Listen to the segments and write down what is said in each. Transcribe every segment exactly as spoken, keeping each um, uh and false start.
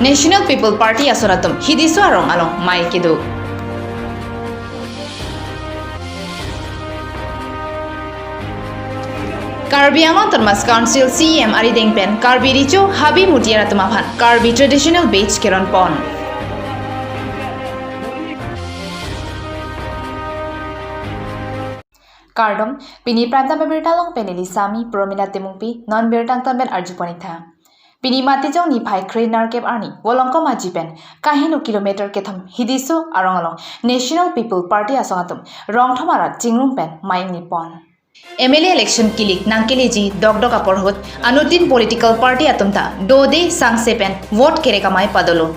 National People Party ason atum hidiso arong along mei kedo. Karbi Anglong Autonomous Council C E M arideng pen Karbi Recho Habe Mutiar atum aphan Karbi Traditional Badge keron pon. Kardom, pini Prime Time abirta along pen neli Sami Promina Timungpi, non birta angtan pen arju pon ik tha. Pini Matijong niphai kre nerkep arni, Volongkom Aji pen kaheno kilometer kethom hidiso arong along National People Party asong atum rongthom arat chingrum pen mei ingni pon. M L A election kilik nangkeleji dokdok apor ahut anuttin political party atum ta dode sangse pen vote kerek amei padolo.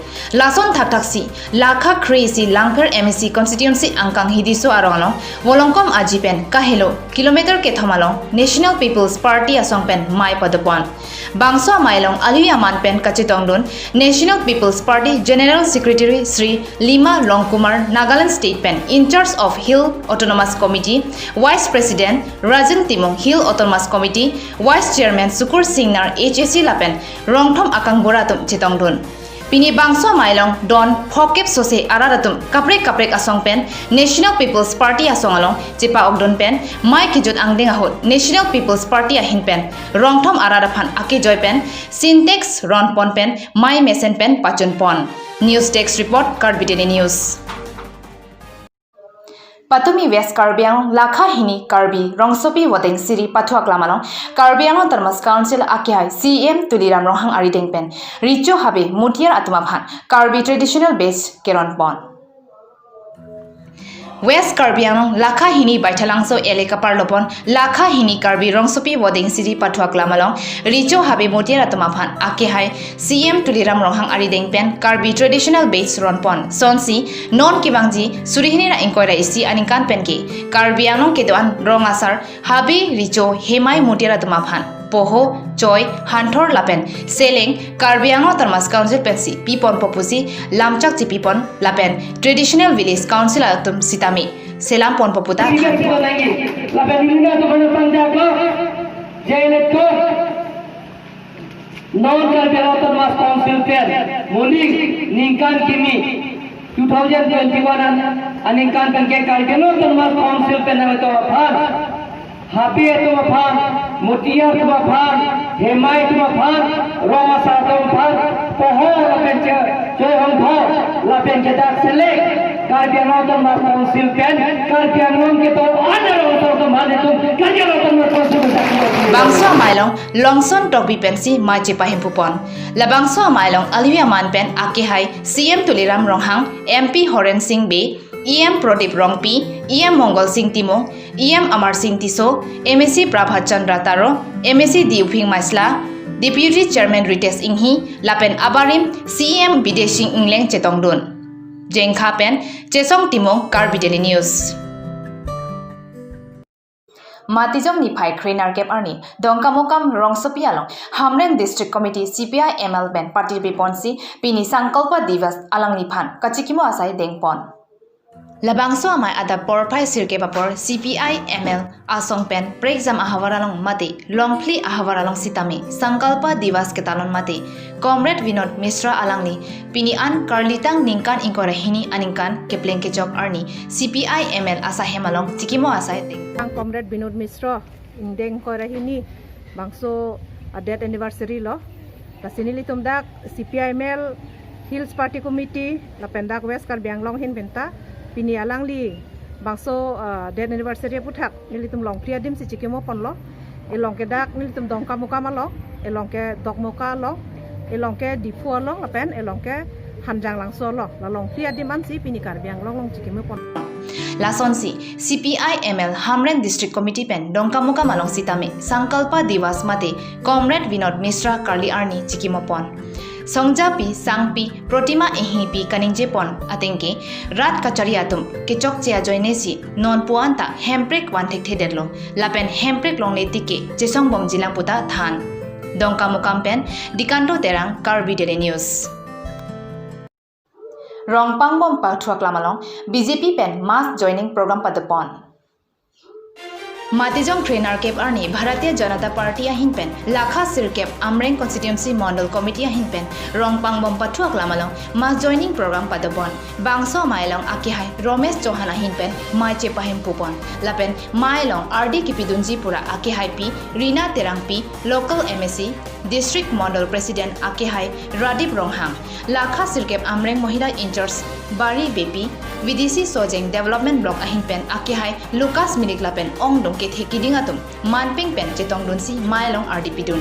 Lason thakthaksi lakha kre-isi Langpher M A C constituency angkang hidiso arong along Volongkom Aji pen kahelo kilometer kethom along National People's Party asong pen mei pado pon. Bangso amei along alivi aman pen kachetongdun National People's Party General Secretary Shri Lima Longkumar, Nagaland State pen in charge of Hill Autonomous Committee, Vice President Rajan Timung, Hill Autonomous Committee Vice Chairman Sukur Singnar, H A C lapen rongthom akangbura atum chetongdun. Pini bangso amei along don phokep sose arat atum kaprek kaprek asong pen National People's Party asong along chepa-okdun pen mei kejut angdeng ahut National People's Party ahin pen rongthom arat aphan akejoi pen Sintex ron pon pen mei mesen pen pachun pon. News Desk Report, Karbi Daily News. Patumi West Karbi Anglong lakha hini Karbi Rongsopi Voting Siri pathuak lam along Karbi Anglong Autonomous Council akehai C E M Tuliram Ronghang arideng pen Recho Habe Mutiar atum aphan Karbi Traditional Badge keron pon. West Karbi Anglong lakha hini Baithalangso L A kaparlo pon lakha hini Karbi Rongsopi Voting Siri pathuak lam along Recho Habe Mutiar atum aphan akehai C E M Tuliram Ronghang arideng pen Karbi Traditional Badge ron pon. Sonsi non kevangji suri hini ra ingkoi ra isi aningkan pen ke Karbi Anglong kedo-an rong asar Habe, Recho, Hemai, Mutiar atum aphan poho, choi, hanthor lapen seleng Karbi Anglong Autonomous Council pensi pi ponpo pusi lamchak chepi pon lapen Traditional Village Council atum sitame selam ponpo puta than pon. Lapen iluna to kono pangjak lo, jailet ko. Non Karbi Anglong Autonomous Council pen moning ningkan kimi two thousand twenty-one an, aningkan pen ke Karbi Anglong Autonomous Council pen nangtum aphan, Habe atum aphan, Mutiar atum aphan, Hemai atum aphan, rong asar atum aphan poho lapen che, choi, hanthor lapen ke dak seleng Karbi Anglong Autonomous Council pen Karbi Anglong kedo-an arong asar atum aphan itum Karbi Anglong Autonomous Council pen. Bangso amei along Longson Tokbi pensi mei chepahemphu pon. Labangso amei along alivi aman pen akehai C E M Tuliram Ronghang, M P Horen Sing Bey, E M Prodip Rongpi, E M Mongol Sing Timung, E M Amar Sing Tisso, M A C Prabhat Chandra Taro, M A C Diuphing Maisla, Deputy Chairman Ritesh Enghi lapen abarim C E M Bidyasing Engleng chetongdun. Jengkha pen Chesong Timung, Karbi Daily News. Matijong niphai kre nerkep arni Dongkamukam Rongsopi along Hamren District Committee C P I M L pen party biponsi pini Sankalpa Divas alangliphan kachikimo asai dengpon. Labangso amei adap porphai sirkep apor C P I M L asong pen prekjam ahavar along mate longphli ahavar along sitame Sankalpa Divas ketalon mate Comrade Vinod Mishra alangli pini an karlitang ningkan ingkoi ra hini aningkan kepleng kechok arni C P I M L asahem along chikimo asai deng. Ang Comrade Vinod Mishra ingdeng ingkoi ra hini bangso, ah, death anniversary lo. Lasi nelitum dak C P I M L Hills Party Committee lapen dak West Karbi Anglong ahin penta pini alangli bangso, ah, death anniversary aputhak nelitum longphli adim si chikimo ponlo. Elong ke dak nelitum Dongkamukam along, elong ke Dokmoka along, elong ke Diphu along lapen elong ke Hanjanglangso along. La longphli adim ansi pini Karbi Anglong along chikimo pon. Lasonsi C P I M L Hamren District Committee pen Dongkamukam along sitame Sankalpa Divas mate Comrade Vinod Mishra karli arni chikimo pon. Songjapi, sangpi, protima ehipi kaningje pon ateng ke rat kachari atum kechokche ajoine si non puan ta hemprek van thekthedetlo lapen hemprek longle tik ke chesong bomjilang puta than. Dongkamukam pen Dikanto Terang, Karbi Daily News. Rongpangbom pathuak lam along B J P pen mass joining program padopon. Matijong threnar kep arni Bharatiya Janata Party ahin pen Lakha sirkep Amreng Constituency Mondol Committee ahin pen rong pangbom pathu aklam along mass joining program padopon. Bangso amei along akehai Romesh Chauhan ahin pen mei chepahem pupon. Lapen mei along ardi kipidunji pura akehaipi Rina Terangpi, local M A C, District Mondol President akehai Radip Ronghang, Lakha sirkep Amreng Mohila in-charge Bari Beypi, V D C Sojeng Development Block ahin pen akehai Lucas Milik lapen ongdung kethe kiding atum manpeng pen chetongdunsi mei along ardi pidun.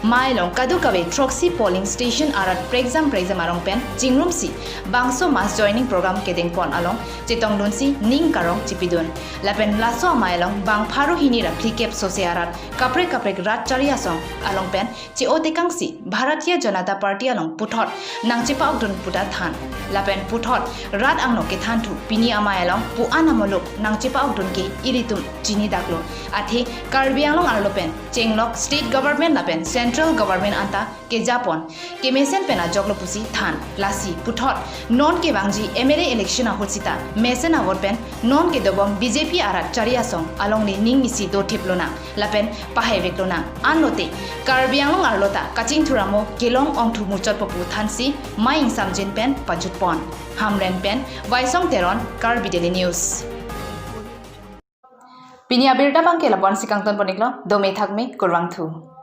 Mei along kadokave throksi polling station arat prekjam prekjam arong pen chingrumsi bangso mass joining program kedengpon along chetongdunsi ning karong chipidun. Lapen laso amei along bang pharo hini ra phlikep sose arat kaprek kaprek rat chari asong along pen che-otekangsi Bharatiya Janata Party along puthot nangchepa-okdun puta than. Lapen puthot rat angno kethanthu pini amei along pu-an amuluk nangchepa-okdun ke ilitum chinidaklo. Athe Karbi Anglong arlo pen chenglok state government lapen central government anta kejapon kemesen pen ajoklo pusi than. Lasi puthot non kevangji M L A election ahut sita mesen avote pen non kedobom B J P arat chari asong along le ning isi dothip lonang lapen pahai vek lonang. Anlote Karbi Anglong arlo ta kachingthuramo kelong ongthu muchotpo pu thansi mei ingsamjin pen pajutpon. Hamren pen Waisong Teron, Karbi Daily News. Pini abirta abangke lapu-ansi kangtonpon-iklo, dome thakme, kurvangthu.